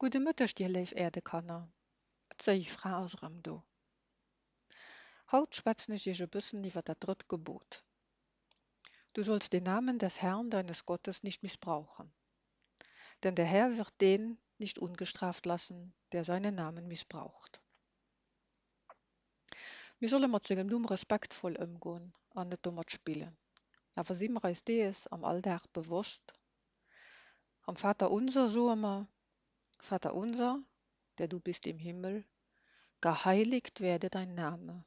Gudde Mëtteg dir léif Äerdekanner, d'Séifra ass erëm do. Haut schwätzen ech iech e bëssen iwwer dat drëtt Gebot. Du sollst den Namen des Herrn deines Gottes nicht missbrauchen, denn der Herr wird den nicht ungestraft lassen, der seinen Namen missbraucht. Mir solle mat sengem Numm respektvoll ëmgoen an net domat spillen. Awer si mer eis dees am Alldag bewosst? Am Vater unser soe mer, Vater unser, der du bist im Himmel, geheiligt werde dein Name.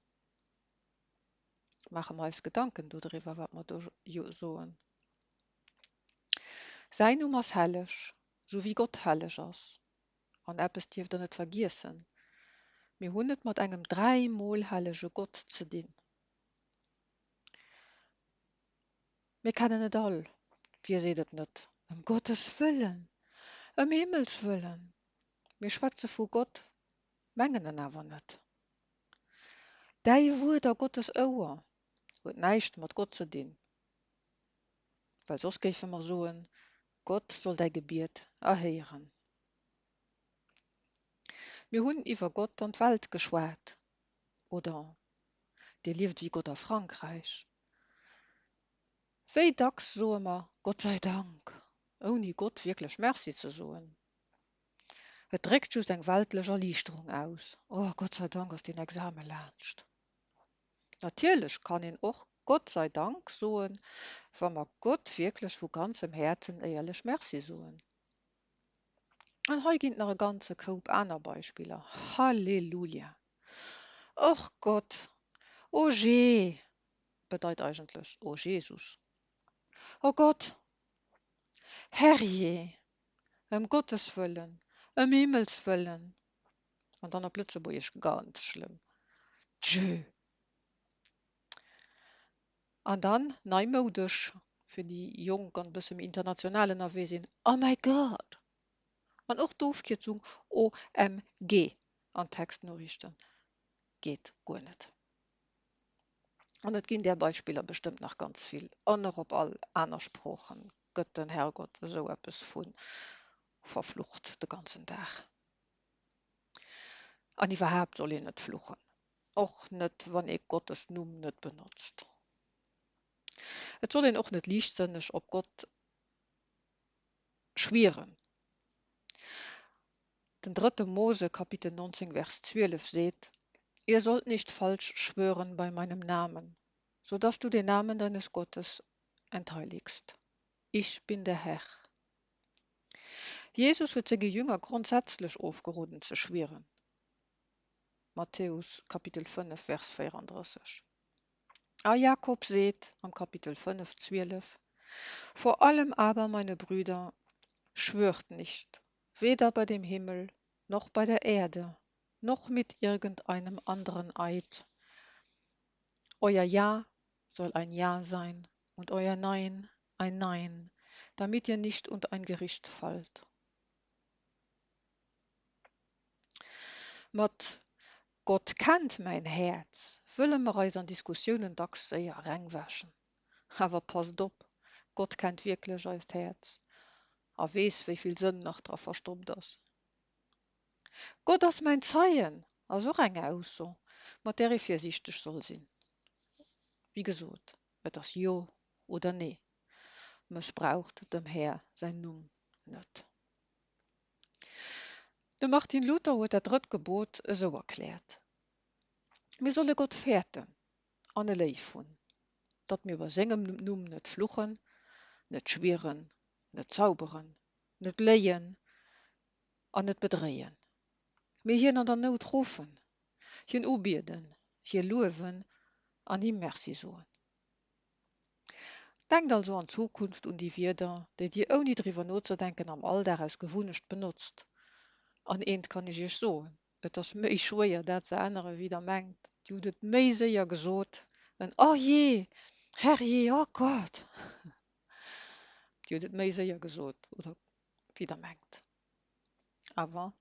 Maache mer eis Gedanken dodriwwer, wat mer do soen? Säin Numm ass helleg, sou wéi Gott helleg ass. An eppes dierft der net vergiessen, Mir hunn et mat engem dräimol hellege Gott ze dinn. Mir kennen et all, wie seet et net, Ëm Gottes wëllen, ëm Himmels wëllen. Mir schwätze vu Gott, mengen en awer net. Däi Wuert a Gottes Ouer huet näischt mat Gott ze dinn, well soss géife mer soen, Gott soll däi Gebiet erhéieren. Mir hunn iwwer Gott an d'Welt geschwat, oder Dir lieft ewéi Gott a Frankräich. Wéi dacks soe mer Gott sei Dank, ouni Gott wierklech Merci ze soen? Et dréckt just eng weltlech Erliichterung aus, Oh, Gott sei Dank ass deen Exame laanscht. Natierlech kann een och Gott sei Dank soen, wa mer Gott wierklech vu ganzem Häerzen éierlech Merci soen. An hei ginn et nach e ganze Koup aner Beispiller. Halleluja! Och Gott! O jee! Bedeit eigentlech O Jesus! O Gott! Herrjee! Ëm Gottes wëllen! Ëm Himmels wëllen! An dann op Lëtzebuergesch ganz schlëmm, Djö! An dann, neimoudesch, fir déi Jonk an e bësse méi international ënnerwee sinn, Oh my God! An och d'Ofkierzung OMG an Textnoriichten geet guer net. An et ginn där Beispiller bestëmmt nach ganz vill. An och op all aner Sprooche gëtt den Herrgott esou eppes vu verflucht de ganzen Dag. An iwwerhaapt soll een net fluchen, och net wann ee Gottes Numm net benotzt. Et soll een och net liichtsënneg op Gott schwieren. Den drëtte Mose Kapitel 19 Vers 12 seet, Ihr sollt nicht falsch schwören bei meinem Namen, so dass du den Namen deines Gottes entheiligst. Ich bin der Herr. Jesus huet senge Jünger grondsätzlech ofgeroden ze schwieren, Matthäus Kapitel 5 Vers 34. A Jakob seet am Kapitel 5, 12, Vor allem aber, meine Brüder, schwört nicht, weder bei dem Himmel noch bei der Erde, noch mit irgendeinem anderen Eid. Euer Ja soll ein Ja sein und euer Nein ein Nein, damit ihr nicht unter ein Gericht fallt. Mat Gott kennt mäin Häerz wëlle mer eis an Diskussiounen dacks séier rengwäschen. Awer passt op, Gott kennt wierklech eist Häerz a weess, wéi vill Sënn nach dra verstoppt ass. Gott ass mäin Zeien ass och eng Ausso, mat där ee virsiichteg soll sinn. Wéi gesot, et ass Jo oder Nee. Mëssbraucht dem Här säin Numm net. De Martin Luther huet dat drëtt Gebot esou erkläert, Mir solle Gott fäerten an e léif hunn, datt mir bei sengem Numm net fluchen, net schwieren, net zauberen, net léien an net bedréien, mee hien an der Nout ruffen, hien ubieden, hie luewen an him Merci soen. Denkt also an Zukunft un déi Wierder, déi Dir ouni driwwer nozedenken am Alldag aus Gewunnecht benotzt. An eent kann ech Iech soen, Et ass méi schwéier dat ze änneren, wéi Der mengt. Dir hutt et méi séier gesot, en Oh jee, Herrjee, oh Gott! Dir hutt et méi séier gesot, oder wéi Der mengt. Awer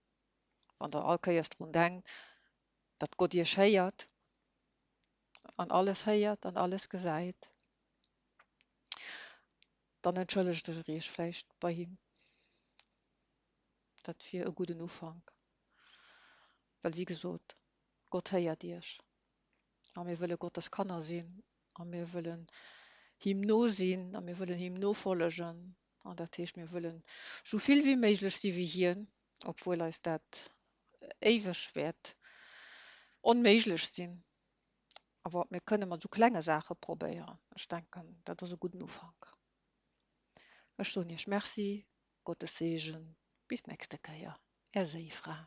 wann Der all Kéiers drun denkt, datt Gott Iech héiert, an alles héiert an alles gesäit, dann entschëllegt der Iech vläicht bei him. Dat wier e gudden Ufank. Well wéi gesot, Gott héiert iech. A mir wëlle Gottes Kanner sinn a mir wëllen him no sinn a mir wëllen him nofollegen. An dat heescht, mir wëllen esou vill wéi méiglech si wéi hien, obwuel eis dat éiweg wäert onméiglech sinn. Awer mir kënne mat esou klenge Saache probéieren. Ech denken, dat ass e gudden Ufank. Ech soen iech Merci, Gottes Seegen, bis d'nächste Kéier, är Séifra.